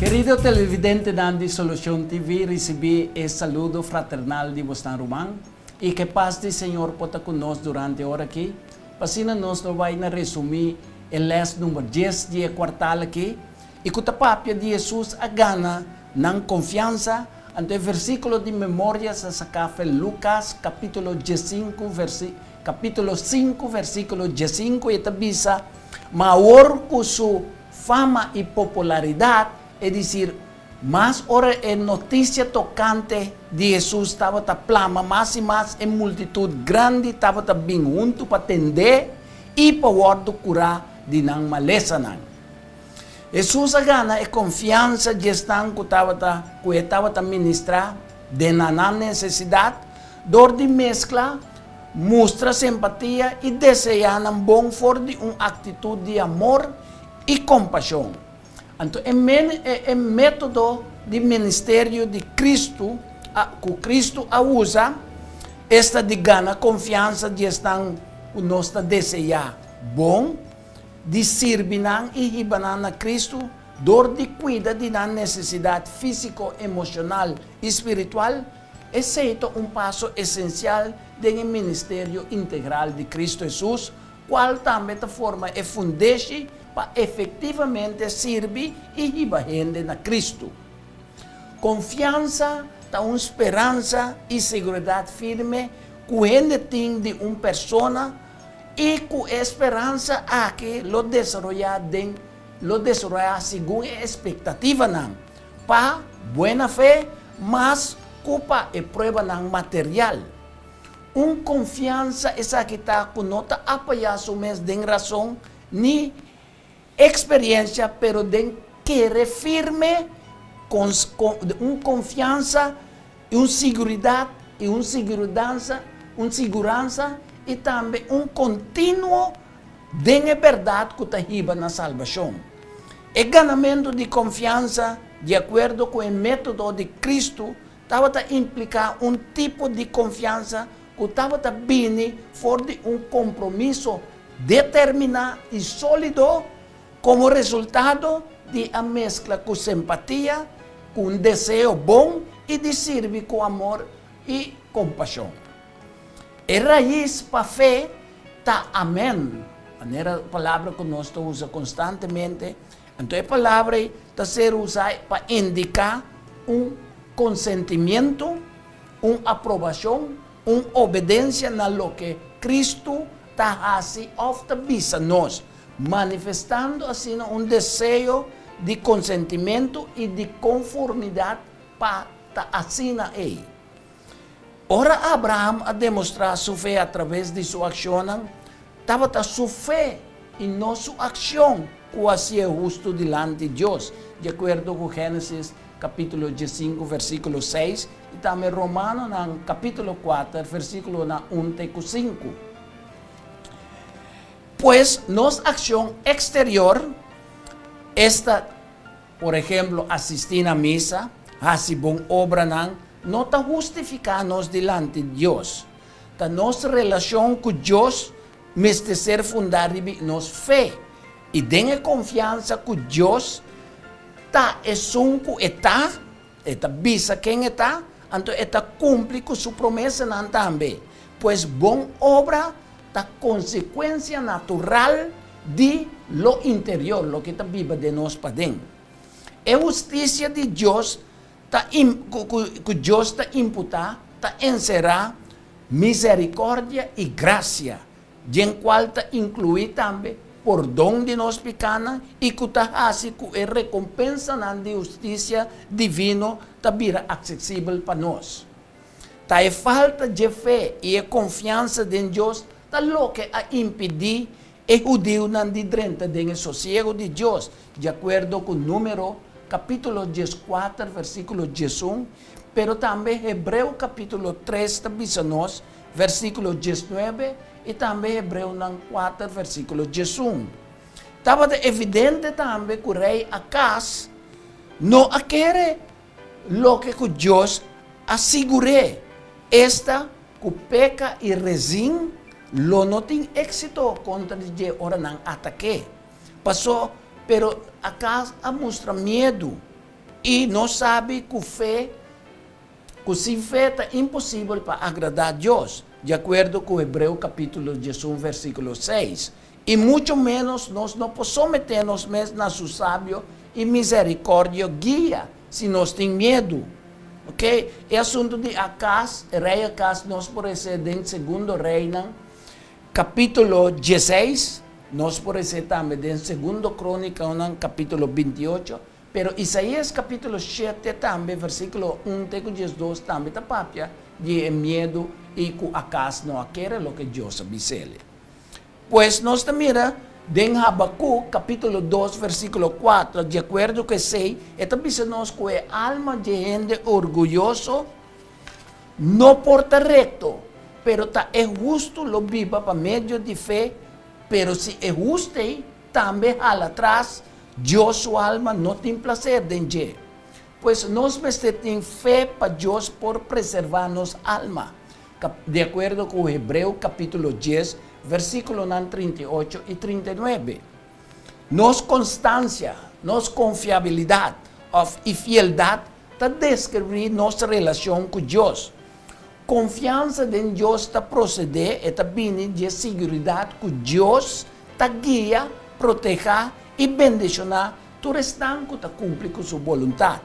Kerido televidentenan di Solucion TV, ricibi e saludo fraternal di bosnan ruman y ke paz di Señor por ta cu nos durante e ora aki. Pa asina nos lo bay na resumi e les number dies di e cuartal aki y cu ta papia di Jesus a gana nan confiansa. Anto e versiculo di memoria sa saca fe Lucas capitulo diescinco versi capitulo cinco versiculo diescinco y ta bisa, Ma awor cu su fama y popularidad, es decir, mas ora e noticia tocante di Jesus tabata plama mas y mas, e multitud grandi tabata bin hunto pa tend'é y pa wordo curá di nan malesanan. Hesus a gana e konfiansa di esnan ku tabata ku e tabata ministrá den na nan nesesidat dor di meskla, mustra simpatia i deseá nan bon for di un aktitut di amor i kompashon. Anto e e método di ministerio di Kristu a ku Kristu a usa, esta di gana konfiansa di esnan ku nos ta deseá bon, di sirbi nan i hiba nan na Kristu dor di kuida di nan nesesidat físiko, emoshonal i spiritual, esei ta un paso esensial den e ministerio integral di Kristu Hesus, kual tambe ta forma e fundeshi pa efektivamente sirbi i hiba hende na Kristu. Konfiansa ta un speransa i seguridat firme ku hende tin di un persona, I ku e speransa aki lo desaroyá den lo desaroyá segun e espektativanan pa buena fe mas ku pa e pruebanan material. Un konfiansa esaki ta ku no ta apoyá su mes den rason ni Experiencia pero den kere firme con un confiansa y un siguridad y un sigurudansa un siguransa y tambe un continuo den e berdad cu ta hiba na salbacion. E ganamento di confiansa di acuerdo cu e metodo di Cristo tabata implica un tipo di confiansa cu tabata bini for di un compromiso determiná i sólido komo resultado di a meskla ku simpatia, ku un deseo bon i di sirbi ku amor i kompashon. E rais pa fe ta amèn, manera palabra ku nos ta usa konstantemente. Anto e palabra ei ta ser usá pa indiká un konsentimiento, un aprobashon, un obedensia na loke Kristu ta hasi òf ta bisa nos, manifestando asina un deseo di konsentimentu i di konformidat pa ta asina ei. Ora Abraham a demostrá su fe atraves di su akshonnan, tabata su fe i no su akshon ku hasié hustu dilanti Dios, di akuerdo ku Génesis kapítulo diesinku versíkulo seis i tambe Romanonan kapítulo kuater versíkulonan un te ku sinku. Pues nos akshon eksterior, esta, por ehemplo, asistí na misa, hasi bon obranan, no ta hustifiká nos dilanti Dios. Ta nos relashon ku Dios mester ser fundá riba nos fe i den e konfiansa ku Dios ta esun ku e ta, E ta bisa ken e ta, anto e ta kumpli ku su promesanan tambe. Pues bon obra ta konsekuensia natural di lo interior, loke ta biba den nos paden. E hustisia di Dios ta ku Dios ta imputá ta enserá miserikòrdia i grasia. Den cual ta inclui tambe pordon di nos picanan y cu ta haci cu e recompensanan di husticia divino ta bira accesibel pa nos. Ta e falta dje fe y e confiansa den Dios ta loke a impidi e hudiunan di drenta den e sosiego di Dios, di acuerdo cu Numero capitulo diescuater versiculo diesun, pero tambe Hebreo capitulo tres ta bisa nos versíkulo diesnuebe, i tambe Hebreonan kuater, versíkulo diesun. Tabata evidente tambe ku Rei Akas no a kere loke ku Dios a sigur'é, esta, ku Peka i Rezin lo no tin éksito kontra di dje ora nan atak'é. Pasó, pero Akas a mustra miedu. I nos sabi ku fe, ku sin fe ta imposibel pa agradá Dios, di akuerdo ku Hebreo kapítulo 11 versíkulo 6. I muchu ménos nos no por someté nos mes na su sabio i miserikòrdia guia si nos tin miedu. Ok, e asuntu di Akaz, e rei Akaz, nos por hesé den Segundo Reinan kapítulo 16, nos por hesé tambe den Segundo Krónikanan kapítulo 28, pero Isaías kapítulo 7 tambe, versíkulo 1 te ku 12 tambe ta papia di e miedu i ku Akaz no a kere loke Dios a bis'el. Pues nos ta mira den Habakuk kapítulo 2 versíkulo 4, di akuerdo ku esei, e ta bisa nos ku e alma di hende orguyoso no por ta rekto, pero ta e hustu lo biba pa medio di fe, pero si e hustu ei tambe hala atras, Dios su alma no tin plaser den dje. Pues nos mester tin fe pa Dios por preservá nos alma, di akuerdo ku Hebreo kapítulo 10, versíkulonan 38 i 39. Nos konstansia, nos konfiabilidat òf i fieldat ta deskribí nos relashon ku Dios. Konfiansa den Dios ta prosedé, e ta bini di e siguridat ku Dios ta guia, protehá i bendishoná tur esnan ku ta kumpli ku su boluntat.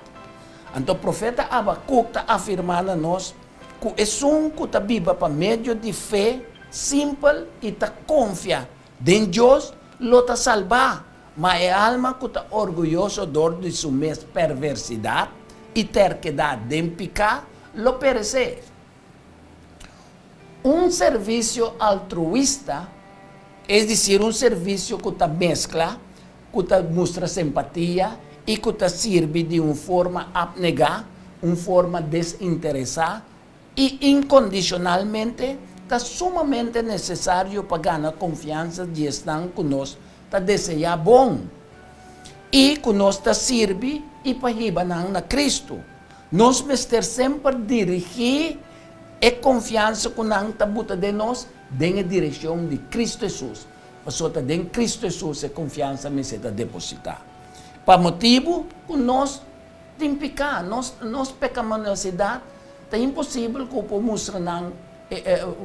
Anto profeta Habakuk ta afirmá na nos ku esun ku ta biba pa medio di fe simpel i ta konfia den Dios lo ta salbá, ma e alma ku ta orguyoso dor di su mes perversidat i terkedat den piká lo peresé. Un servisio altruista, es desir un servisio ku ta meskla, ku ta mustra simpatia i ku ta sirbi di un forma apnegá, un forma desinteresá i inkondishonalmente, ta sumamente nesesario pa gana konfiansa di esnan ku nos ta deseá bon i ku nos ta sirbi i pa hiba nan na Kristu. Nos mester semper dirigí e konfiansa ku nan ta buta den nos den e direkshon di Kristu Hesus, pasobra ta den Kristu Hesus e konfiansa mester ta depositá. Pa motibu ku nos tin piká, nos nos pekaminosidad, ta imposibel ku por mustra nan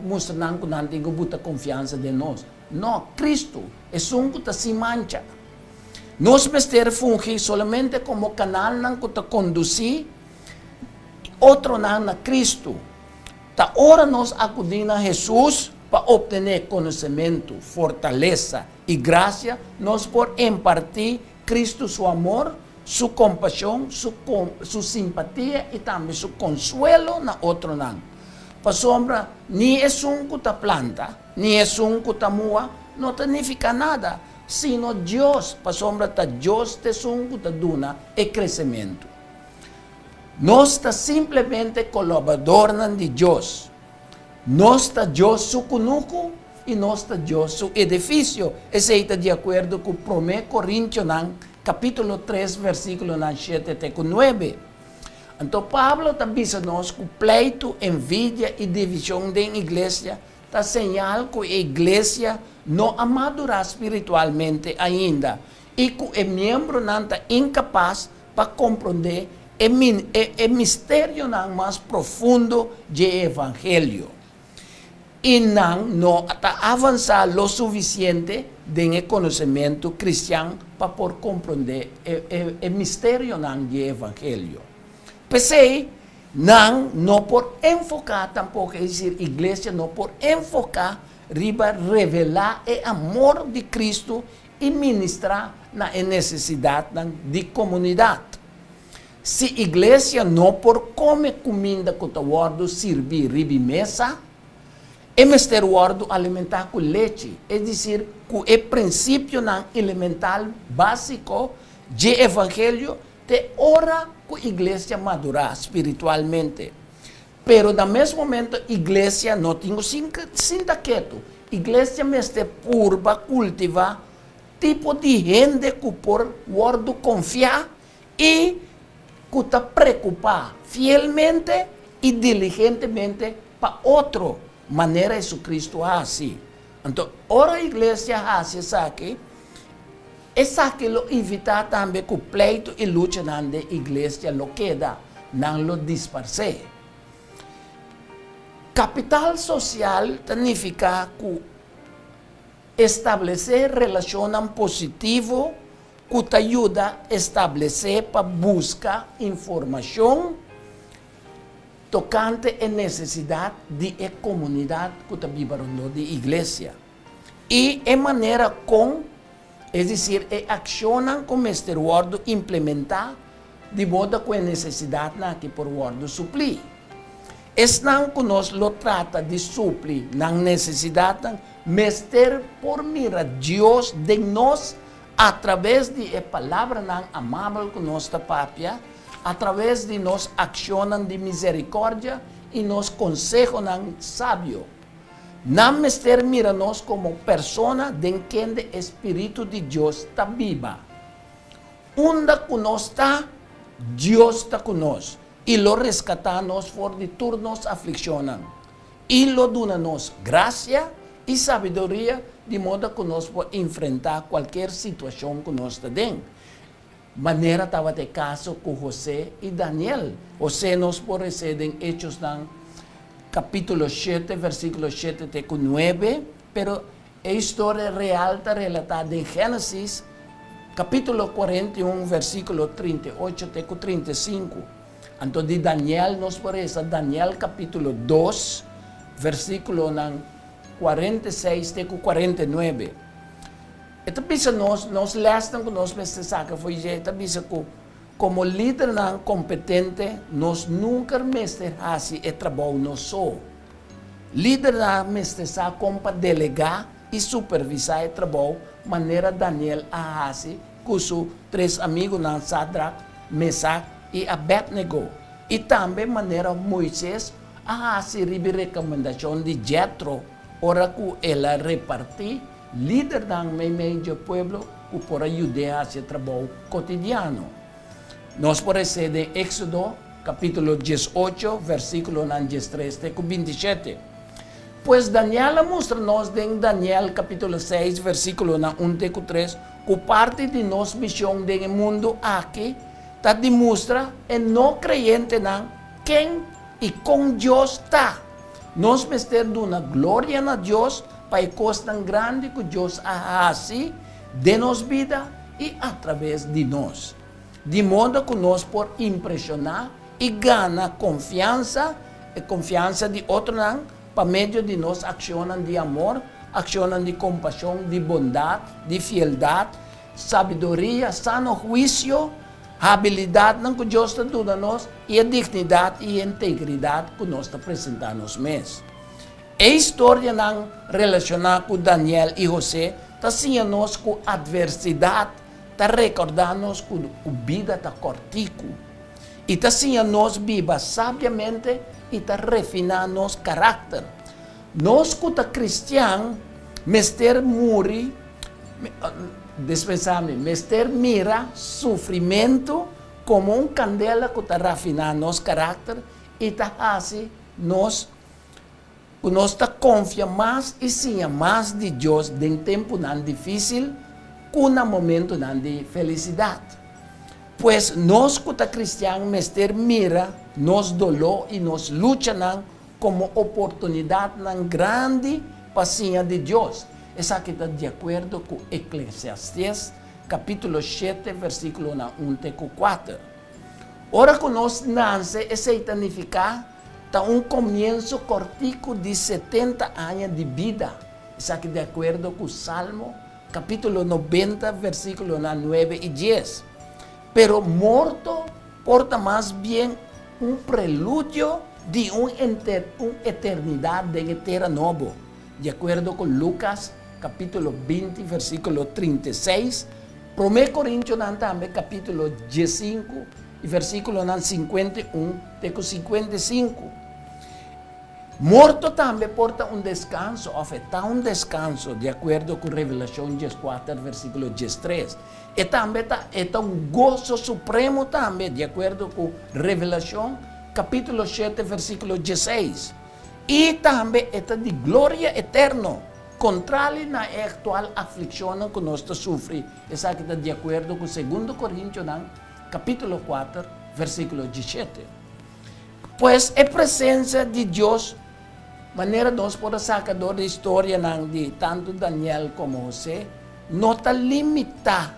mustra nan ku nan tin ku buta konfiansa den nos. No, Kristu, esun ku ta sin mancha. Nos mester fungi solamente komo kanalnan ku ta kondusí otronan na Kristu. Ta ora nos akudí na Hesus pa optené konosementu, fortalesa i grasia, nos por impartí Kristu su amor, su kompashon, su su simpatia i tambe su konsuelo na otronan. Pasobra ni esun ku ta planta, ni esun ku ta mua no ta nifiká nada, sino Dios, pasobra ta Dios ta esun ku ta duna e kresementu. Nos ta simplemente kolabadornan di Dios. Nos ta Dios su kunuku i nos ta Dios su edifisio. Esei ta di akuerdo ku Promé Korintionan kapítulo 3 versíkulonan 7 te ku 9. Anto Pablo ta bisa nos ku pleitu, envidia i divishon den iglesia ta señal ku e iglesia no a madurá spiritualmente ainda i ku e miembronan ta inkapas pa komprondé e e misterionan mas profundo dje evangelio. I nan no ta avansá lo sufisiente den e konosementu kristian pa por komprondé e e e misterionan dje evangelio. P'esei, nan no por enfoká tampoko, es desir, iglesia no por enfoká riba revelá e amor di Kristu i ministrá na e nesesidatnan di komunidat. Si iglesia no por kome kuminda ku ta wòrdu sirbí ribi mesa, e mester wòrdu alimentá ku lechi, es desir, ku e prinsipionan elemental básiko dje evangelio te ora ku iglesia madurá spiritualmente. Pero na mes momento iglesia no tin ku sinta ketu. Iglesia mester purba kultivá tipo di hende ku por wòrdu konfiá i ku ta preokupá fielmente i diligentemente pa otro, manera Jesucristo a hasi. Anto ora iglesia hasi esaki, Esaki lo evitá tambe ku pleitu i luchanan den iglesia lo keda, nan lo disparsé. Kapital sosial ta nifiká ku establesé relashonnan positivo ku ta yuda establesé pa buska informashon tokante e nesesidat di e komunidat ku ta biba rondó di iglesia i e manera kon, es desir e akshonnan ku mester wòrdu implementá di moda ku e nesesidatnan aki por wòrdu suplí. Esnan ku nos lo trata di supli nan nesesidatnan mester por mira Dios den nos atraves di e palabranan amabel ku nos ta papia, atraves di nos akshonnan di miserikòrdia i nos konsehonan sabio. Nan mester mira nos komo persona den kende e spiritu di Dios ta biba. Unda ku nos ta, Dios ta ku nos i lo reskatá nos for di tur nos aflikshonnan, i lo duna nos grasia i sabiduria di moda ku nos por enfrentá kualkier situashon ku nos ta den, manera tabata e kaso ku José i Daniel. José nos por resé den Hechosnan kapítulo shete, versíkulo shete te ku nuebe, pero e historia real ta relatá den Génesis kapítulo 41, versíkulo 38 te ku 35. Anto di Daniel nos por resa Daniel kapítulo 2, versíkulonan 46 te ku 49. E ta bisa nos, nos lèsnan ku nos mester saka for di dje, e ta bisa ku komo lidernan kompetente nos nunka mester hasi e trabou nos so. Lidernan mester sa kon pa delegá i supervisá e trabou manera Daniel a hasi ku su tres amigunan Sadrak, Mesak i Abednego, i tambe manera Moises a hasi riba e rekomendashon di Jetro ora ku el a repartí lidernan meimei dje pueblo ku por a yud'é hasi e trabou kotidiano. Nos por resé den Éksodo kapítulo 18, versíkulonan 13 te ku 27. Pues Daniel a mustra nos den Daniel kapítulo 6, versíkulonan 1 te ku 3, ku parti di nos mishon den e mundu aki ta di mustra e no kreyentenan ken i kon Dios ta. Nos mester duna gloria na Dios pa e kosnan grandi ku Dios a hasi den nos bida i atraves di nos, di moda ku nos por impreshoná i gana konfiansa, e konfiansa di otronan, pa medio di nos akshonnan di amor, akshonnan di kompashon, di bondat, di fieldat, sabiduria, sano huisio, habilidatnan ku Dios ta duna nos i e dignidat i integridat ku nos ta presentá nos mes. E historianan relashoná ku Daniel i José ta siña nos ku atversidat ta rekordá nos ku bida ta kòrtiku i ta siña nos biba sabiamente i ta refiná nos karakter. Nos ku ta kristian mester muri, dispensá mi, mester mira sufrimentu komo un kandela ku ta rafiná nos karakter i ta hasi nos Ku nos ta konfia mas i siña mas di Dios den tempunan difísil ku na momentunan di felisidat. Pues nos ku ta kristian mester mira nos doló i nos luchanan komo oportunidatnan grandi pa siña di Dios. Esaki ta di akuerdo ku Eklesiastés kapítulo 7 versíkulonan 1 te ku 4. Ora ku nos nase esei ta nifiká Ta un komienso kòrtiku di 70 aña di bida. Esaki di akuerdo ku Salmo kapítulo 90 versíkulonan 9 i 10. Pero morto por ta mas bien un preludio di un un eternidat den e tera nobo, di akuerdo ku Lukas kapítulo 20 versíkulo 36, Promé Korintionan tambe kapítulo 15 i versíkulonan 51 te ku 55. Morto tambe por ta un deskanso òf e ta un deskanso, di akuerdo ku Revelashon 14 versíkulo 13. E tambe ta e ta un goso supremo tambe, di akuerdo ku Revelashon kapítulo 7 versíkulo 16. I tambe e ta di gloria eterno. Kontrali na e aktual aflikshonnan ku nos ta sufri, esaki ta di akuerdo ku Segundo Korintionan kapítulo kuater, versíkulo diesshete. Pues e presensia di Dios, manera nos por a saka dor di historianan di tantu Daniel komo Hosé, no ta limitá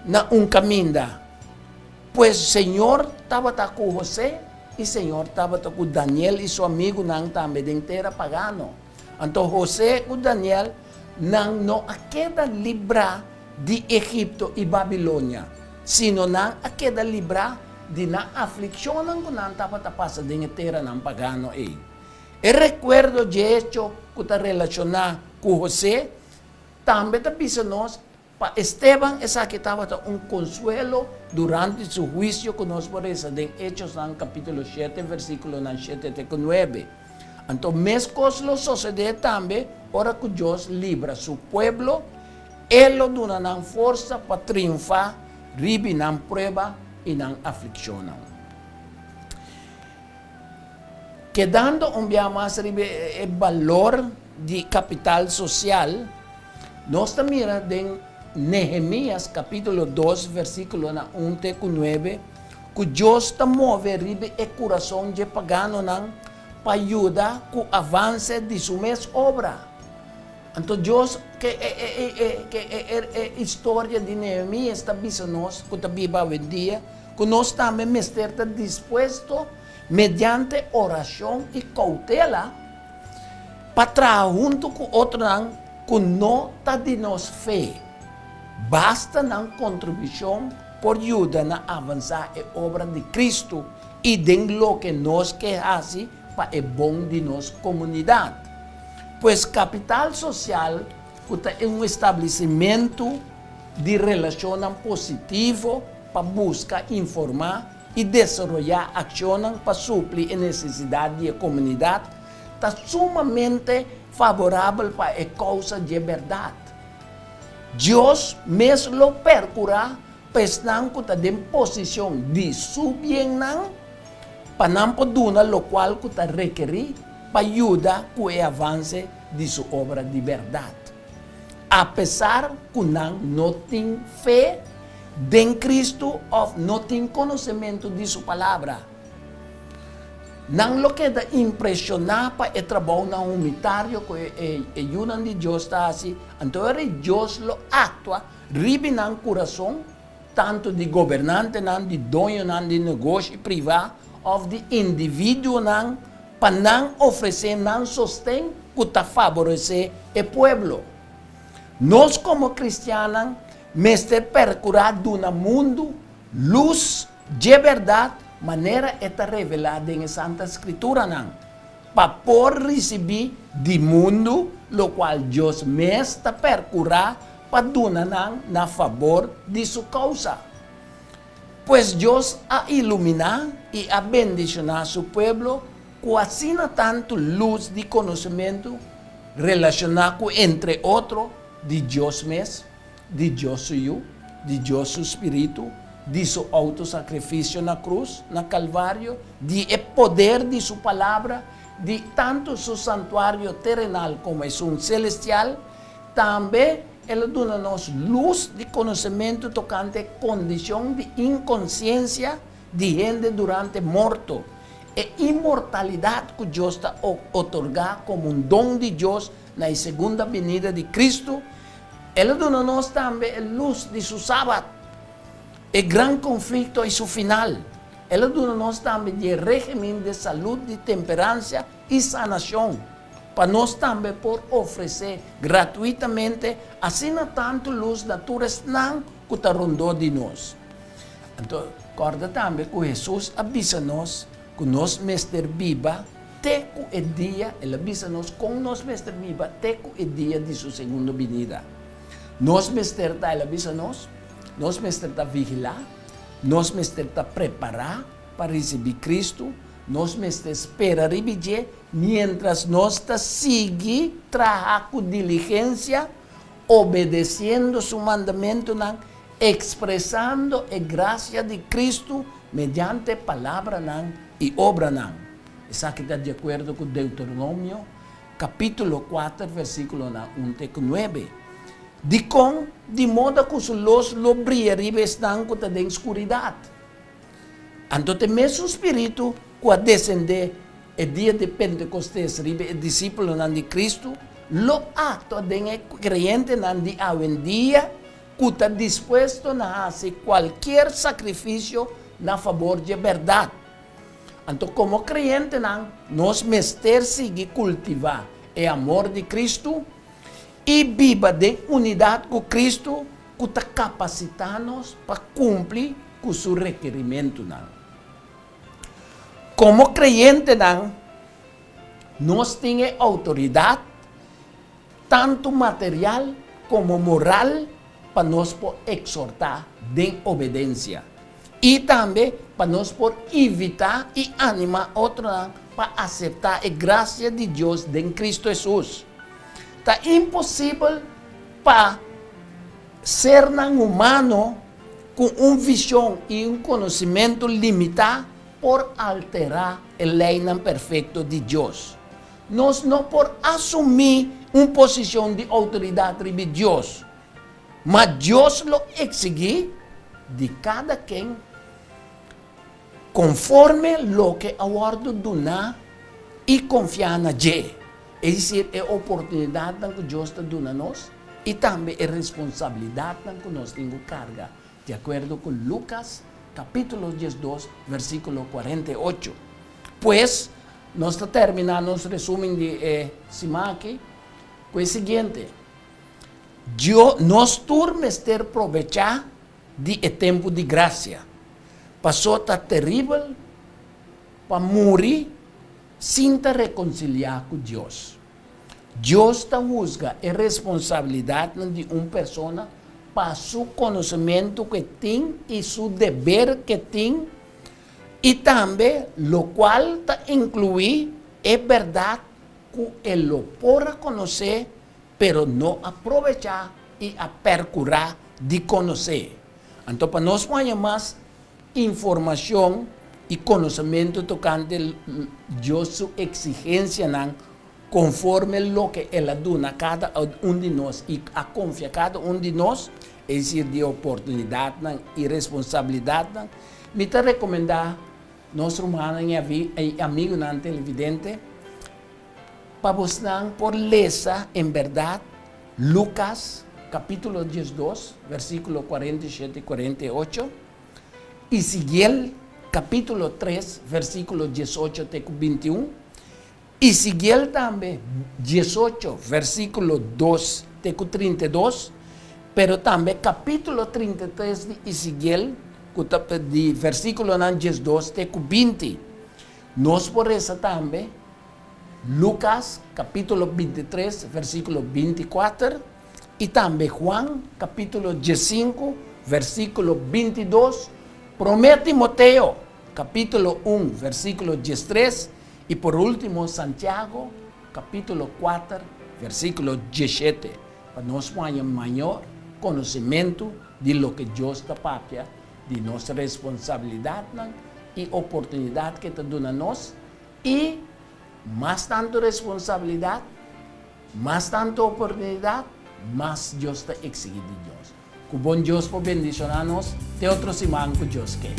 na un kaminda. Pues Señor tabata ku Hosé i Señor tabata ku Daniel i su amigunan tambe den tera pagano. Anto Hosé ku Daniel nan no a keda librá di Egipto i Babilonia, sino nan a keda librá di nan aflikshonnan ku nan tabata pasa den e teranan pagano ei. E rekuerdo dje echo ku ta relashoná ku Hosé tambe ta bisa nos Pa Esteban esaki tabata un konsuelo durante su huisio ku nos por resa den Echosnan kapítulo shete versíkulonan shete te ku nuebe. Anto meskos lo sosedé tambe ora ku Dios libra su pueblo, E lo duna nan forsa pa triunfá ribi nan prueba i nan aflikshonnan. Kedando un bia mas riba e balor di kapital sosial, Nos ta mira den Nehemías capítulo dos versículonan un te cu nuebe cu Dios ta move riba e curason dje paganonan pa yuda cu avance di su mes obra. Anto Dios ke e ke e historia di Nehemías ta bisa nos cu ta biba awendia cu nos tambe mester ta dispuesto mediante oracion y cautela pa traha huntu ku otronan ku no ta di nos fe. Basta nan kontribushon por yuda na avansá e obra di Kristu i den loke nos ke hasi pa e bon di nos komunidat. Pues kapital sosial ku ta un establesimentu di relashonnan positivo pa buska, informá i desaroyá akshonnan pa supli e nesesidat di e komunidat ta sumamente faborabel pa e kousa dje bèrdat. Dios mes lo perkurá pa esnan ku ta den posishon di su biennan pa nan por duna lokual ku ta rekerí pa yuda ku e avanse di su obra di bèrdat. Apesar ku nan no tin fe den Kristu òf no tin konosementu di su Palabra, nan lo keda impreshoná pa e trabounan humitario ku e yunan di Dios ta hasi. Anto ora Dios lo aktua riba nan kurason, tantu di gobernantenan, di doñonan di negoshi privá òf di individuonan, pa nan ofresé nan sosten ku ta faboresé e pueblo. Nos komo kristiannan mester perkurá duna mundu lus dje bèrdat manera e ta revelá den e Santa Skrituranan, pa por risibí di mundu lokual Dios mes ta perkurá pa duna nan na fabor di su kousa. Pues Dios a iluminá i a bendishoná su pueblo ku asina tantu lus di konosementu relashoná ku entre otro di Dios mes, di Dios su Yu, di Dios su Spiritu, di su outosakrifisio na krus, na Kalvario, di e poder di su Palabra, di tantu su santuario terenal komo esun selestial. Tambe el a duna nos lus di konosementu tokante e kondishon di inkonsiensia di hende durante morto, e inmortalidat ku Dios ta otorgá komo un don di Dios na e segunda binida di Kristu. El a duna nos tambe e lus di su Sabat, e gran konflikto i su final. El a duna nos tambe di e régimen di salud di temperansia i sanashon. Pa nos tambe por ofresé gratuitamente asina tantu lus na tur esnan ku ta rondó di nos. Anto, kòrda tambe ku Hesus a bisa nos ku nos mester biba te ku e dia, el a bisa nos kon nos mester biba te ku e dia di su segundo binida. Nos mester ta, el a bisa nos, nos mester ta vigilá, nos mester ta prepará pa risibí Kristu, nos mester spera riba dje, Miéntras nos ta sigui traha ku diligensia, obedesiendo su mandamentunan, ekspresando e grasia di Kristu mediante palabranan i obranan. Esaki ta di akuerdo ku Deuteronomio. kapítulo 4, versíkulonan 1 te ku 9. Dikon? Di moda ku su lus lo bria riba esnan ku ta den skuridat. Anto ta e mesun spiritu ku a desendé e dia di Pentekostes riba e disípulonan di Kristu lo aktua den e kreyentenan di awendia ku ta dispuesto na hasi kualkier sakrifisio na fabor dje bèrdat. Anto komo kreyentenan nos mester sigui kultivá e amor di Kristu i biba den unidat ku Kristu ku ta kapasitá nos pa kumpli ku su rekerimentunan. Komo kreyentenan, nos tin e outoridat, tantu material komo moral, pa nos por eksortá den obedensia i tambe pa nos por invitá i animá otronan pa aseptá e grasia di Dios den Kristu Hesus. Ta imposibel pa sernan humano ku un vishon i un konosementu limitá por alterá e leinan perfekto di Dios. Nos no por asumí un posishon di outoridat riba Dios, ma Dios lo eksigí di kada ken konforme loke a wòrdu duná i konfiá na dje, es desir, e oportunidatnan ku Dios ta duna nos i tambe e responsabilidatnan ku nos tin ku karga, di akuerdo ku Lukas kapítulo 12 versíkulo 48. Pues, nos ta terminá nos resúmen di e siman aki ku e siguiente, Dio, nos tur mester probechá di e tempu di grasia. Pasó ta teribel pa muri sin ta rekonsiliá ku Dios. Dios ta husga e responsabilidatnan di un persona pa su konosementu ku e tin i su deber ku e tin, i tambe lokual ta inkluí e bèrdat ku e lo por a konosé pero no a probechá i a pèrkurá di konosé. Anto pa nos por haña mas informashon i konosementu tokante Dios su eksigensianan konforme loke el a duna kada un di nos i a konfia kada un di nos, es desir di oportunidatnan i responsabilidatnan, mi ta rekomendá nos rumannan i amigunan televidente pa bosnan por lesa en bèrdat Lukas kapítulo 12, versíkulo 47 i 48, Ezekiel kapítulo 3, versíkulo 18 te ku 21, Ezekiel tambe 18, versíkulo 2 te ku 32, pero tambe kapítulo 33 di Ezekiel, ku ta di versíkulonan 12 te ku 20. Nos por resa tambe Lukas kapítulo 23, versíkulo 24, i tambe Juan kapítulo 15, versíkulo 22, Promé Timoteo kapítulo 1, versíkulo 13, i por último Santiago kapítulo 4, versíkulo 17, pa nos por haña mayor konosementu di loke Dios ta papia di nos responsabilidatnan i oportunidat ku e ta duna nos, i mas tantu responsabilidat, mas tantu oportunidat, mas Dios ta eksigí di nos. Ku bon Dios por bendishoná nos te otro siman ku Dios ke.